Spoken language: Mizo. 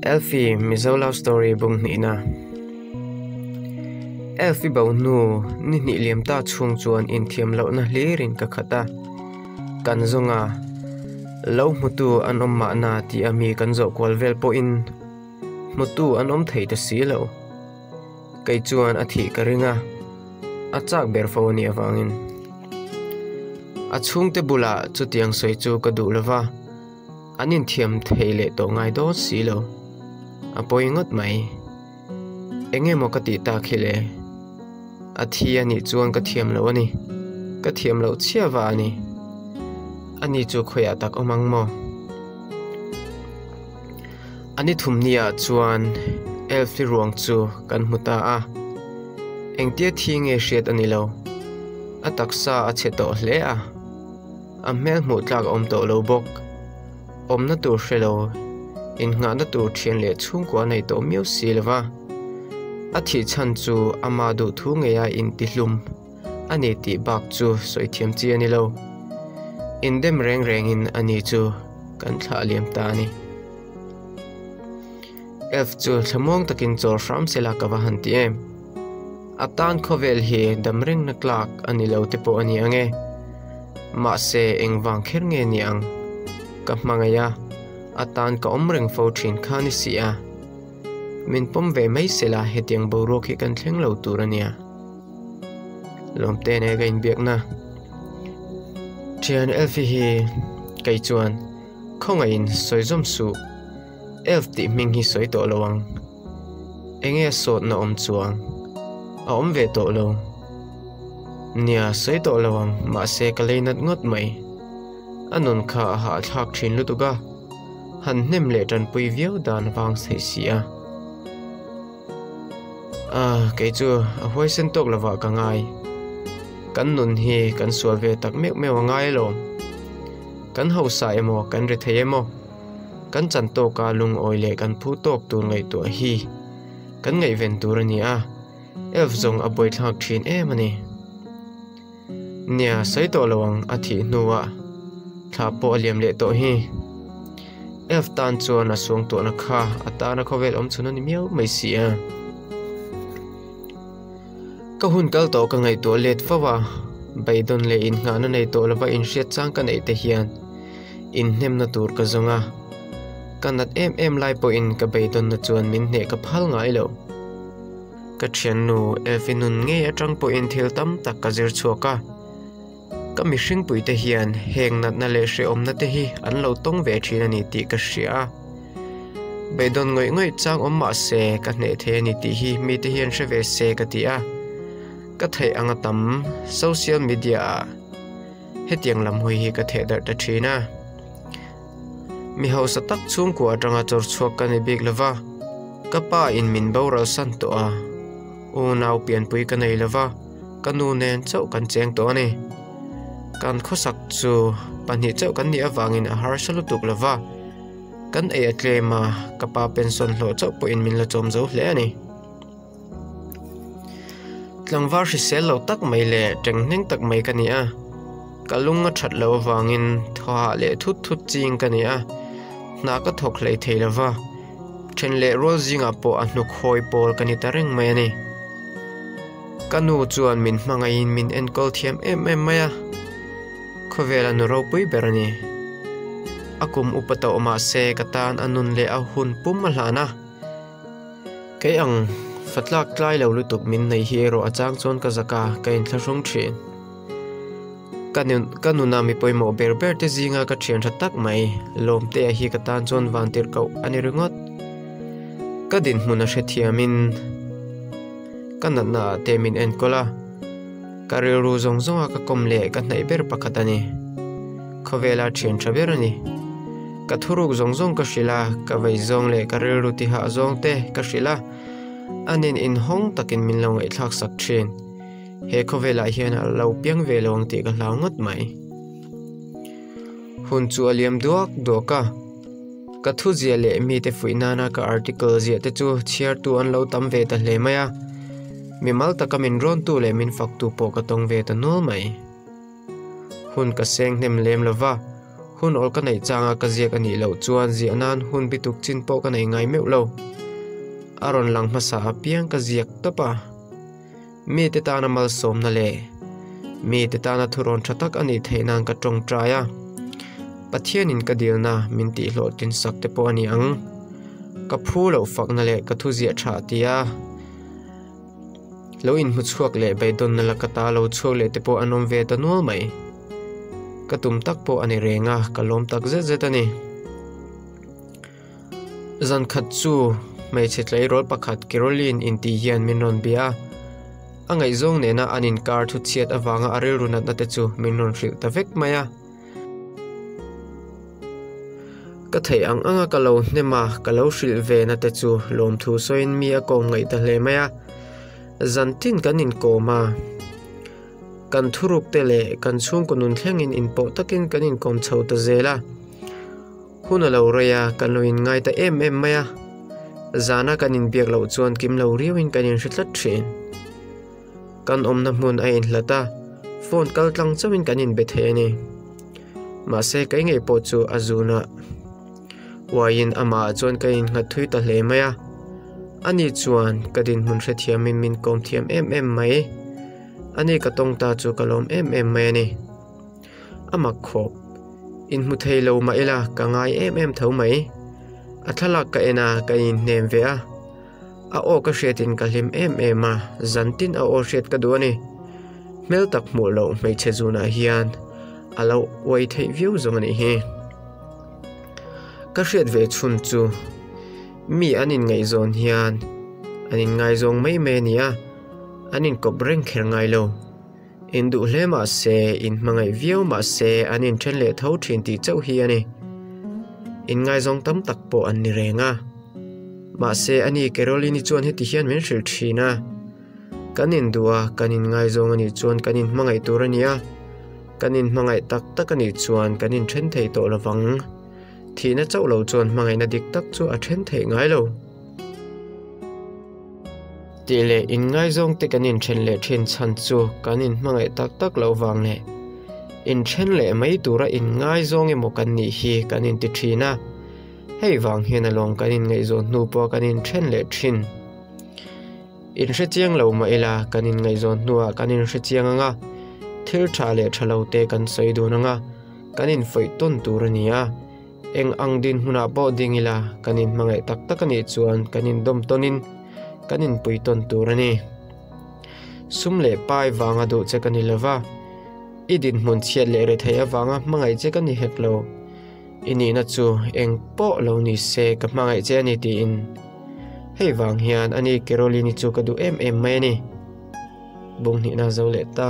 Elfie Mizo Love Story bung hnihna Elfie bo hnu ni hnih liam ta chhung chuan inthiam lohna hlirin ka khat a, kan zawng a, lo hmutu an awm mahna tih a mi kan zawh kual vel pawhin hmutu an awm thei ta si lo. Kei chuan a thih ka ring a, a chak ber fo a nih avangin. A chhungte bulah chutiang sawi chu ka duh lova, an inthiam thei leh tawh ngai dawn si lo. A pawi ngawt mai. Eng emaw ka tih tak hi le? A thi a nih chuan ka thiam lo a ni. Ka thiam loh chhia va a ni. Ani chu khawiah tak awm ang maw? A ni thumniah chuan Elfli ruang chu kan hmu ta a, engtia thi nge hriat a ni lo. A taksa a chhe tawh hle a, a hmel hmuh tlak a awm tawh lo bawk. Awmna tur hre lo, innghahna tur thian leh chhungkua a nei tawh miau si lo va. A thih chhan chu ama duhthu ngeia intihlum a ni tih bak chu sawi thiam chi a ni lo. Indem reng rengin a ni chu kan thlah liam ta a ni. Elf chu thlamuang takin chawl hram sela ka va han ti em. A tan khawvel hi dam rengna tlak a ni lo te pawh a ni ang e. Mahse engvang kher nge ni ang? Ka hmangaih a, a tan ka awm reng fo thin kha ni si a. Min pawm ve mai sela hetiang boruak hi kan thleng lo tur a nia. Lawmte nge ka inbiakna? Thian Elfie hi kei chuan khawngaihin sawi zawm suh. Elf tih hming hi sawi tawh lo ang. Enge a sawtna awm chuang? A awm ve tawh lo. Nia, sawi tawh lo ang, mahse ka lei nat ngawt mai. A nun kha a hahthlak thin lutuk a, han hnem leh tanpui viau dan vang thei si a. Ah, kei chu a huaisen tawk lovah ka ngai. Kan nun hi kan sual ve tak meuh meuh a ngai alawm. Kan hausa emaw, kan ri thei emaw, kan chan tawka lungawi leh kan phu tawk tur ngaihtuah hi kan ngaihven tur a ni a, elf zawng a buaithlak thin em a ni. Nia, sawi tawh lo ang a thih hnuah thla pawh a liam leh tawh hi. Elf tan chuan a suangtuahna kha a tana khawvel awm chhun a ni miau mai si a. Ka hun kal tawh ka ngaihtuah let fo a, beidawn leh inngahna nei tawh lova inhriat chang ka neih te hian inhnemna tur ka zawng a. Ka nat em em lai pawhin ka beidawnna chuan min hneh ka phal ngai lo. Ka thiannu Elfi nun ngei atang pawhin thil tam tak ka zir chhuak a. Ka mihringpuite hian heng natna leh hrehawmna te hi an lo tawng ve thin a ni tih ka hria a. Beidawn ngawih ngawih chang awm mah se ka hneh thei a ni tih hi mite hian hre ve se ka ti a. Ka theih anga tam social media ah hetiang lam hawi hi ka theh darh ta thin a. Mi hausa tak chhungkua atanga chawr chhuak ka ni bik lova, ka pa in min boral san tawh a, unau pianpui ka nei lova, ka nu nen chauh kan cheng tawh a ni. Kan khawsak chu pahnih chauh kan nih avangin a harsa lutuk lova, kan ei a tlem a, ka pa pension hlawh chauh pawhin min la chawm zo hle a ni. Tlangval hrisel lo tak mai leh tenghneng tak mai ka ni a, ka lung a that loh avangin thawhah leh thut thut ching ka ni a, hna ka thawk hlei thei lo va, then leh rual zingah pawh a hnuk hawi pawl ka ni ta reng mai a ni. Ka nu chuan min hmangaihin min enkawl thiam em em mai a, khawvela nu ropui ber a ni. A kum upa tawh mahse ka tan a nun leh a hun pum a hlan a. Kei ang fatlak tlai lo lutuk min nei hi erawh a chang chuan ka zak a, ka inthlahrung thin. Ka nun ka nuna mi pawimawh ber ber te zinga ka thian tha tak mai, Lawmtea hi ka tan chuan vantir koh a ni ringawt. Ka dinhmun a hrethiamin ka natna ah te min enkawl a, ka rilru zawng zawnga ka kawm leh ka hnaih ber pakhat a ni. Khawvela thian tha ber a ni. Ka thuruk zawng zawng ka hrilh a, ka vei zawng leh ka rilru tihah zawng te ka hrilh a, anin inhawng takin min lo ngaihthlak sak thin. He khawvelah hian a lo piang ve lo ang tih ka hlau ngawt mai. Hun chu a liam duak duak a, ka thuziah leh mite fuih nana ka article ziah te chu chhiartu an lo tam ve ta hle mai a, mimal taka min rawntu leh min faktu pawh ka tawng ve ta nual mai. Hun ka seng hnem lem lo va. Hun awl ka neih changa ka ziak a nih loh chuan ziah nan hun bituk chin pawh ka nei ngai meuh lo. A rawn lang hmasa apiang ka ziak tawp a. Mite tana malsawmna leh mite tana thurawn tha tak a nih theih nan ka tawngtai a. Pathianin ka dilna min tihhlawhtlin sak te pawh a ni ang. Ka phu loh fakna leh ka thuziah tha ti a. Lo inhmu chhuak leh beidawnna laka ta lo chhuak leh te pawh an awm ve ta nual mai. Ka tum tak pawh a ni reng a, ka lawm tak zet zet a ni. Zan khat chu hmeichhe tleirawl pakhat Caroline intih hian min rawn bia a, a ngaihzawng nena an inkar thu chhiat avanga a rilru natna te chu min rawn hrilh ta vek mai a. Ka theih ang anga ka lo hnem a, ka lo hrilh ve na te chu lawmthu sawiin mi a kawm ngaih ta hle mai a. Zan tin kan inkawm a, kan thuruk te leh kan chhungkaw nun thlengin inpawh takin kan inkawm chho ta zel a. Hun a lo rei a, kan lo inngai ta em em mai a. Zana kan inbiak loh chuan kim lo riauin kan inhre tlat thin. Kan awmna hmun a inhlat a, phone kal tlang chauhin kan inbe thei a ni. Mahse kei ngei pawh chu a zunah uaiin amah chuan ka innghat thui ta hle mai a. Ani chuan ka dinhmun hrethiamin min kawm thiam em em mai. Ani ka tawng ta chu ka lawm em em mai a ni. A mak khawp. Inhmu thei lo mah ila ka ngai em em tho mai. A thlalak ka en a, ka inhnem ve a. A aw ka hriatin ka hlim em em a, zan tin a aw hriat ka duh a ni. Hmel tak hmuh loh hmeichhe zunah hian a lo uai theih viau zawng a nih hi. Ka hriat ve chhun chu mi an inngaihzawn hian an inngaizawng mai mai a ni a, an inkawp reng kher ngai lo. Induh hle mah se, inhmangaih viau mah se an inthen leh tho thin tih chauh hi a ni. Inngaizawng tam tak pawh an ni reng a. Mahse ani Caroline-i chuan heti hian min hrilh thin a, Kan induh a, kan inngaizawng a nih chuan kan inhmangaih tur a ni a, kan inhmangaih tak tak a nih chuan kan inthen thei tawh lovang. Thihna chauh lo chuan hmangaihna dik tak chu a then theih ngai lo. Tih leh inngaizawng te kan inthen leh thin chhan chu kan inhmangaih tak tak loh vang leh inthen leh mai tura inngaizawng emaw kan nih hi kan inti thin a, hei vang hian alawm kan inngaihzawn hnu pawh kan inthen leh thin. Inhrechiang lo mah ila kan inngaihzawn hnuah kan inhrechiang ang a, thil tha leh tha lo te kan sawi dun ang a, kan infuih tawn tur a ni a. Eng ang dinhmunah pawh ding ila kan inhmangaih tak tak a nih chuan kan indawm tawnin kan inpui tawn tur a ni. Sum leh pai vanga duh che ka ni lova, i dinhmun chhiat leh retheih avanga hmangaih che ka ni hek lo. I nihna chu eng pawh lo ni se ka hmangaih che a ni tiin. Hei vang hian ani Caroline-i chu ka duh em em mai a ni. Bung hnihna zo leh ta.